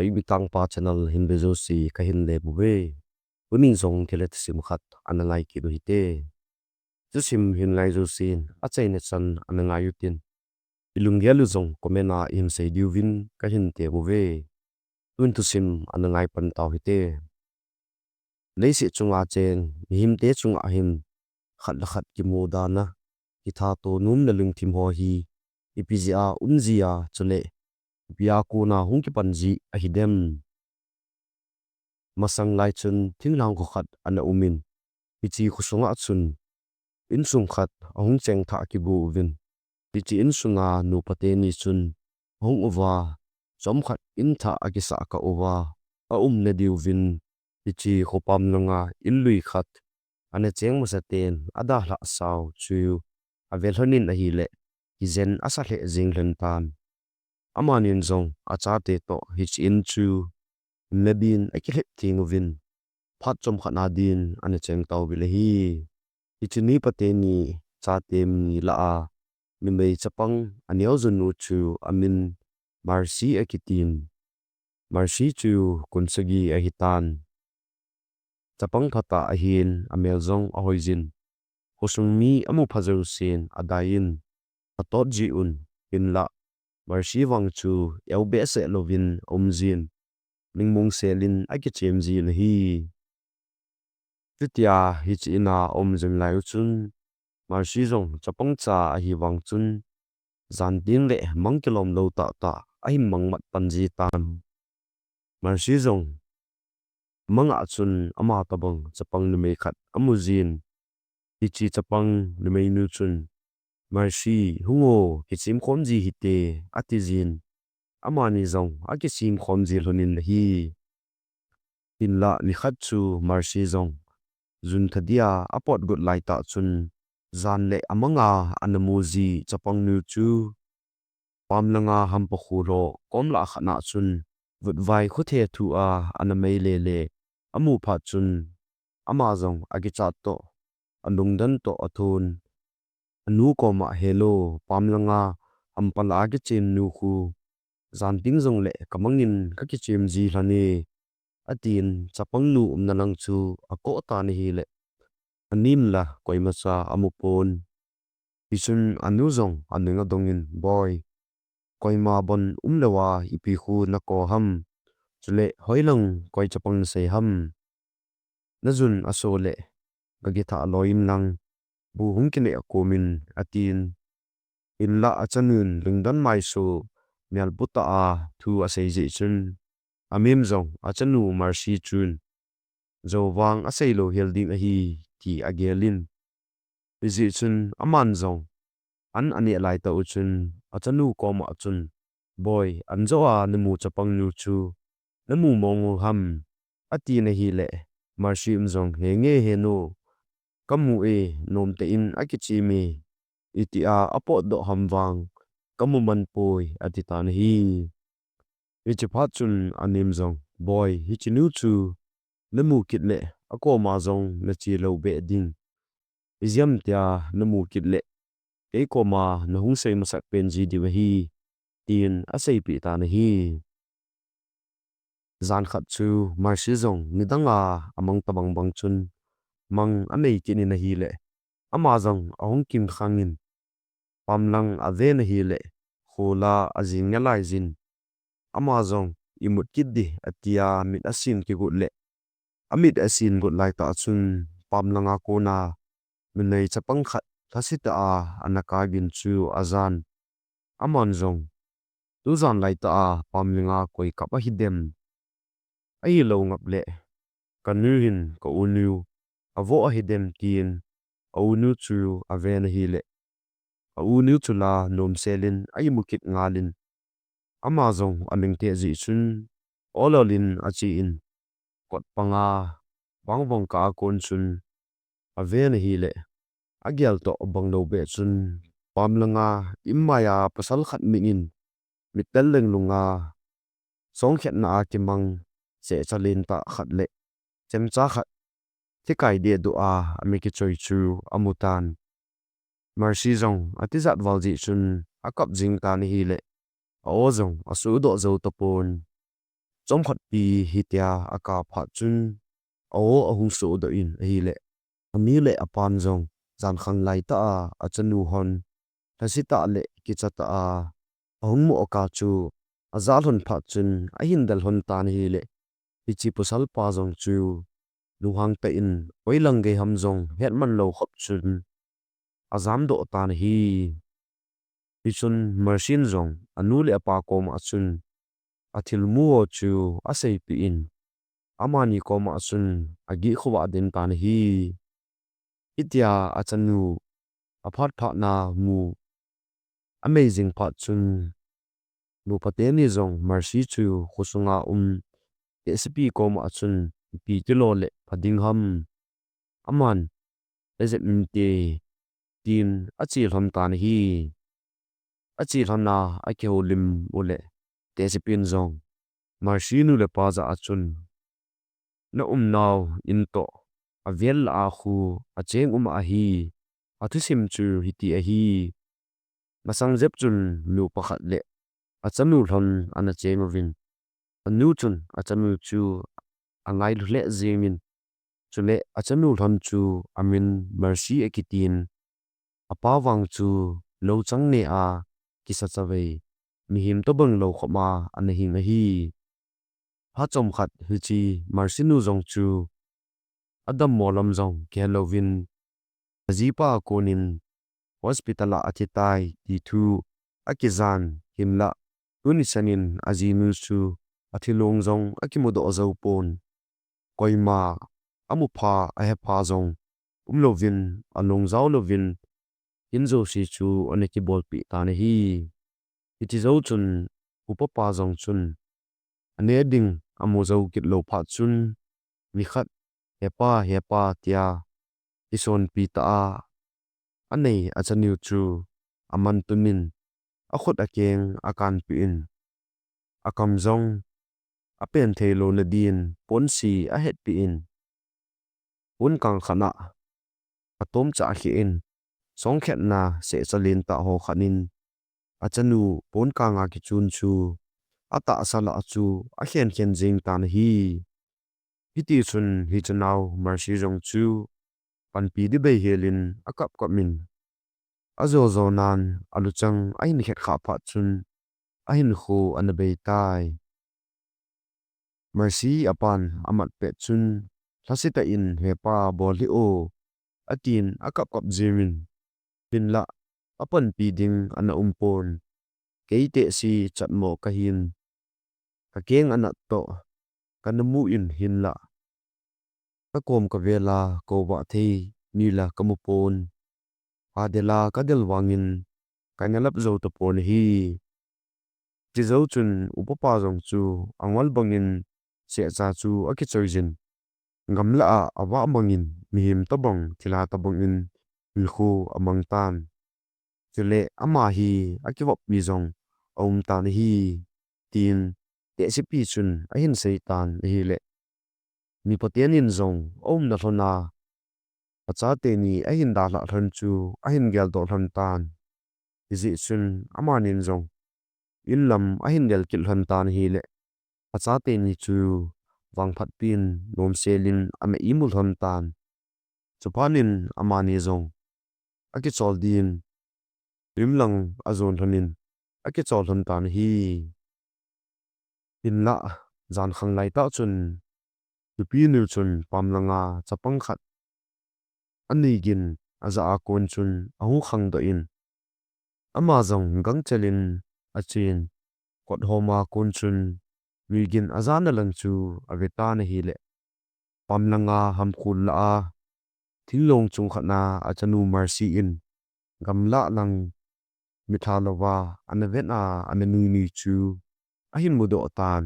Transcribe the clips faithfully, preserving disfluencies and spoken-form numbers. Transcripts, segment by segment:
Ibi Tangpa channel hin ve jouse kahin le uve. Tunin jong thilha thusim khat ana ngai kit u hite. Thusim hin ngai jousen achaina chan ana ngai utin, ilunggel u jong comment a ihin sei diuvin kahin tep uve. Tun thusim ana ngai pan tau hite. Leiset chunga cheng mihemte chunga hin khat le khat kimu dan a kithat to nom le lungthim ho hi ipi jeh a um ji a, chule ipi a kona hung kipan ji ahi dem? Masang lai chun thinglhang kho khat ana um in, hiche kho sunga chun insung khat ahung cheng thah kibu uvin. Hiche insunga nupa teni chun ahung uva, chomkhat in thah akisah kah uva, aumna diuvin hiche kho pam langa in lui khat ana cheng masa ten adalhah sao chu ave lhonin ahile, kijen asa lheh jeng lhon tan. Amanin jong achate toh hiche in chu umna din akilhep theng uvin, phat chomkhat na din ana cheng tauvin ahi. Hiche nupa teni chate mi lah a numei chapang aneo junu chu amin Mercy akitin. Mercy chu kum sagi ahitan. Chapang phatah ahin, amel jong ahoijin, khosung mi amu pha jousen adaiyin, atot jiuvin, hinlah Mercy vang chu eo behseh louvin aum jin, lungmong selin akichem jin ahi. Chutia hiche ina aum jing lai uchun, Mercy jong chapang cha ahi vang chun, jan teng le mang kilom lou tahtah ahin mang mat pan jitan. Mercy jong manga chun ama tobang chapang numei khat amu jin. Hiche chapang numeinu chun, Mercy, hung o, kichem khom ji hite, ati jin. Amani jong akichem khom ji lhonin ahi. Hinlah nikhat chu Mercy jong jun thadia apot got laitah chun, jan le amanga ana mu ji chapangnu chu pam langa hampa kho lho kom lah khat na chun vutvai khothe thu a ana mei lele amu phat chun, ama jong akichat toh, alungdon toh athon, anu koma, Hello, pam langa hampa lah a kichem nu khu, jan teng jongle kamangin kakichem ji lhon e, atin, chapangnu umna lang chu akoh tan ahile, anem la koimacha amu pon. Hichun anu jong aning adongin, Boi, koima bon umlouva ipi khu nakoh ham? Chule hoilang koi chapang nasei ham? Najun aso le gakithah loi in lang, bu hung kineh akomin, atin. Hinlah achanun lungdon maiso, mial bu tah a thu asei jeh chun, amim jong achanu Mercy chun, jou vang asei lou hel ding ahi, ti agelin. Hijeh chun aman jong an aneh laitah uchun achanu koma chun, Boi, anjo a namu chapangnu chu namu mong u ham? Atin ahile, Mercy in jong, Henge henu, kamu e, nomtah in akichem e, itia apotdoh ham vang kamu man poi, ati tan ahi. Hiche phat chun anem jong, Boi, hiche nu chu namu kit le akoma jong nache lou beh ding. Ijeh ham tia namu kit le kei koma nahung sei masat pen ji diu ahi, tin aseipeh tan ahi. Jan khat chu Mercy jong nidanga amang tobang bang chun mang anei kit in ahile, ama jong ahung kimkhangin, pam lang aven ahile, kho la ajing nalai jin, ama jong imut kit ding atia mit asin kigot le, amit asin got laitah chun pam langa kona numei chapang khat lhasetah a ana kap in chu ajan. Aman jong, tujan laitah a pam langa koi kap ahi dem? Ahilou ngap le, kanu hin ka unu avoh ahi dem, tin aunu chu aven ahile, aunu chu la nomselin a-imu kit ngalin, ama jong alungteh jeh chun, ololin achen, kot panga bang vangkah a kon chun aven ahile, agel toh bang lou beh chun, pam langa immai a pasal khat mit in, mittel lenglunga, songkhetna a kimang, sehcha lentah khat le chemcha khat, thikai dehduh a, ami kichoi chu amutan. Mercy jong atijat val jeh chun akap jing tan ahile, a-o jong asuhdoh jou tapon. Chomkhat pi hitia akap phat chun, a-o ahung sodoh in ahile, ani le apan jong jankhang laitah a achanu hon lhasetah le kichatah a ahung mu kah chu ajah lhon phat chun ahin del lhon tan ahile, hiche pasalpa jong chu lunghang tah in hoilang gei ham jong hetman lou khop chun ajamdoh tan ahi. Hichun Mercy in jong anu le apa koma chun athilmu ho chu aseipeh in, amani koma chun ageh khovah den tan ahi. Hitia achanu aphat phat na mu amei jing phat chun, nupa teni jong Mercy chu khosunga um tehsepi koma chun ipi tilou le pha ding ham, aman ejep inte, tin ache lhon tan ahi. Ache lhon a akihoulim u le tehsepin jong Mercy nu le pa jah a chun, na umnau in toh avel lah a khu acheng um ahi. Athusim chu hiti ahi. Masang jep chun nupa khat le achanu lhon ana cheng uvin, anu chun achanu chu angailu lheh jengin, chule achanu lhon chu amin Mercy akitin, apa vang chu louchang neh a kisa chavei, mihem tobang lou khop a ana hing ahi. Phat chomkhat hiche Mercy nu jong chu adammo lam jong kihelouvin, ajipa a konin hospital a athi tai ti thu akijan, hinlah tuni chanin ajinu chu athi long jong akimudoh jou pon, koima amupha ahepha jong umlouvin, alung jao louvin, in jouse chu ana kibolpeh tan ahi. Hiti jou chun upapa jong chun ane ding amu jou kit lou phat chun, nikhat, hepa, hepa, tia kisonpi tah a anei achanu chu aman tumin, akhut akeng akanpeh in, akam jong apen theilouna din ponsi ahetpeh in, pon kang khat a atomcha akhen, songkhetna sehcha lentah ho khat in achanu pon kanga kichun chu atahsa lah chu akhenkhen jeng tan ahi. Hitichun hiche nao Mercy jong chu panpi ding bei helin akapkap in, ajojonan aluchang ahin khetkhah phat chun ahinkho ana bei tai. Mercy apan amat pet chun, lhasetah in, hepa, bol hih o, atin akapkap jengin, hinlah apanpi ding ana umpon, kei tehse chatmo kahin, kakeng anat toh kana mu in, hinlah kakom kavel a kouvah thei mi la kamu pon, adel a kadel vangin kana lap jou tapon ahi. Hiti jou chun upapa jong chu angol bangin sehcha chu akichoijin, gamlah a avah bangin mihem tobang thilha tobangin hinkho amang tan, chule ama hi akivoppi jong aum tan ahi, tin tehsepi chun ahin seitan ahile, mipa tenin jong aumna lhon a achate ni ahin dalhah lhon chu ahin geldoh lhon tan. Hijeh chun amanin jong inlam ahin del kit lhon tan ahile, achate ni chu vangphatpin nomselin ana imu lhon tan. Chuphatnin amani jong akichol din lim lang ajon lhonin akichol lhon tan ahi. Hinlah jankhang laitah chun nupinu chun pamlanga chapang khat anui gin ajah a kon chun ahung khangdoh in, ama jong gangchelin achen, kothoma kon chun nui gin ajahna lang chu avetan ahile, pamlanga hamkhul lah a thinglong chung khat a achanu Mercy in gamlah lang mitha louva ana vet a ana nuinui chu ahin mudoh tan.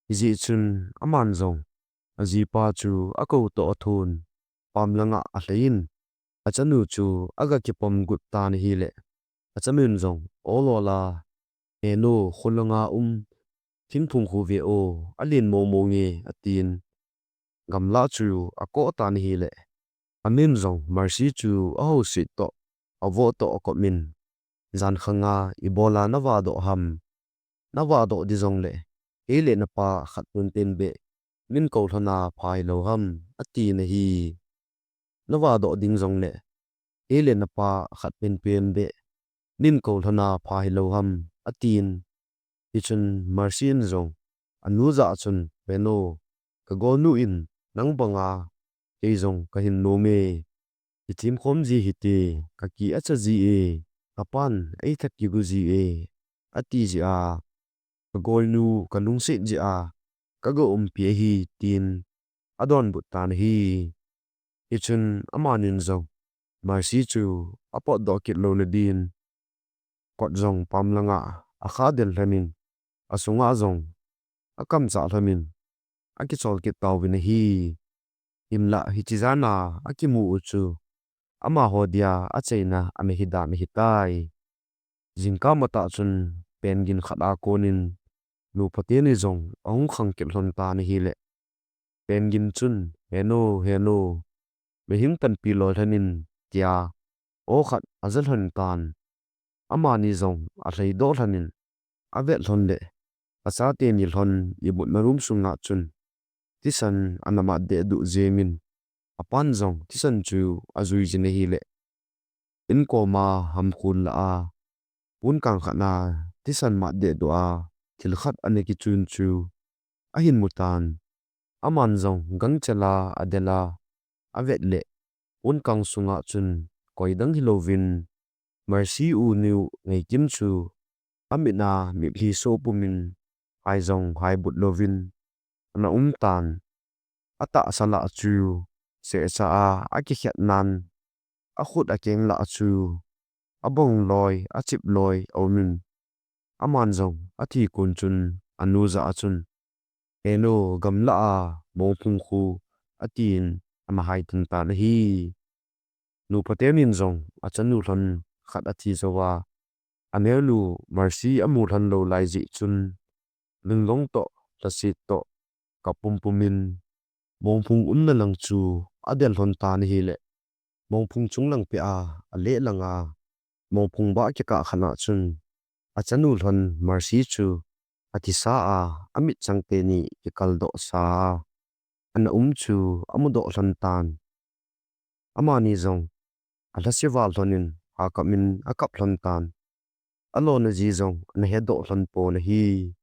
Hijeh chun aman jong ajipa chu akoutoh athon, pamlanga alhaiyin achanu chu aga kipom got tan ahile, achanun jong ol ol a, henu, kholanga um thingphung khu ve o, alen mong mong e, atin gamlah chu akoh tan ahile, amin jong Mercy chu ahouset toh, avoh toh akomin, jankhanga ibola navahdoh ham, navahdoh ding jongle Kei le napa khat penpen beh nin kou lhona pha hilou ham, atin ahi. Nava doh ding jongle, kei le napa khat penpen beh nin kou lhona pha hilou ham, atin. Hichun Mercy in jong anu jah a chun, Henu, kagolnu in nang banga kei jong kahin nom e. Kithemkhom ji hite, kaki acha ji e, kapan eithat kigu ji e, ati jeh a, kagolnu kalungset jeh a kaga umpi ahi, tin adonbut tan ahi. Hichun amanin jong Mercy chu apotdoh kit louna din kot jong pam langa akha del lhonin, asunga jong akamchah lhonin, akichol kit tauvin ahi. Hinlah hiche jana akimu u chu amaho dia achaina ana hidan ahitai. Jingkah matah chun pengin khat a konin nupa teni jong ahung khang kit lhon tan ahile, pengin chun, Henu, henu, mihing panpi loi lhonin, tia aw khat aja lhon tan. Amani jong alhaidoh lhonin, avet lhon le, achate ni lhon imutna room sunga chun thisan ana mat dehduh jengin, apan jong thisan chu ajui jin ahile, in koma hamkhun lah a, pon kang khat na thisan mat dehduh a thil khat ana kichun chu ahin mutan. Aman jong gangchela adela avet le, pon kang sunga chun koi dang hilouvin Mercy u nu Ngeikim chu amit a mitlhi soh pumin, hai jong haibut louvin ana umtan. Atahsa lah chu sehcha a akikhet nan, akhut akeng lah chu abong loi, achip loi aumin, aman jong athi kon chun anu jah a chun, Henu, gamlah a mongphung khu, atin ana hai tan tan ahi. Nupa tenin jong achanu lhon khat athi jouva, aneonu Mercy amu lhon lou lai jeh chun, lunglong toh, lhaset toh, kap pumpumin, mongphung umna lang chu adel lhon tan ahile, mongphung chunglang peh a aleh langa, mongphung bah kikah khat a chun achanu lhon Mercy chu athisa a, amitchang teni kikaldoh sa a ana um chu amudoh lhon tan. Amani jong alhase val lhonin, hakapmin akap lhon tan. Alona ji jong ana hedoh lhon pon ahi.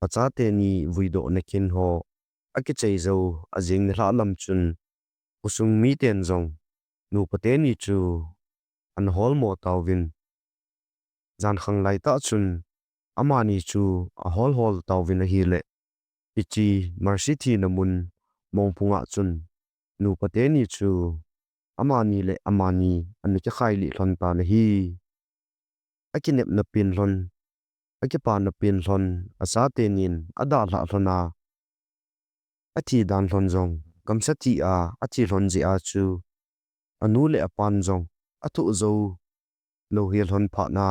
Achate ni vuidohna kin ho akichai jou ajing nilhah lam chun, khosung miten jong nupa teni chu ana holmo tauvin, jankhang laitah chun amani chu ahol hol tauvin ahile, hiche Mercy thina mun mongphunga chun nupa teni chu amani le amani ana kikhailih lhon tan ahi. Akinepna pen lhon, akipana pen lhon, achate nin adalhah lhon a, athi dan lhon jong gamsa thi a athi lhon jeh a chu, anu le apan jong athoh jou lou hel lhon phat a,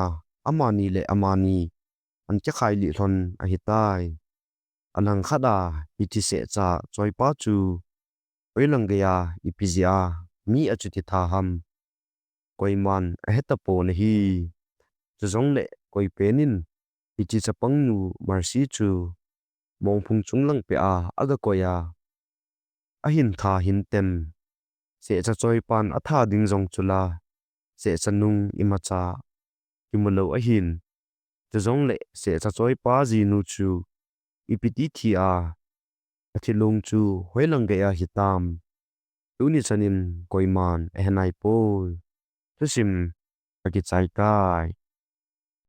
amani le amani ana kikhailih lhon ahitai. Alangkhat a hiche sehcha choipa chu hoilang geiya ipi jeh a mi achuti tha ham, koiman ahetapon ahi. Chujongle koi pen in hiche chapangnu Mercy chu mongphung chunglang peh a agakoi a, ahin tha hintem. Sehcha choipan atha ding jong chula, sehcha nung imacha kimu lou ahin. Chujongle sehcha choipa jinu chu ipi ti thi a, athilong chu hoilang geiya hitam, tuni chanin koiman ahenaipoi. Thusim akichai tai.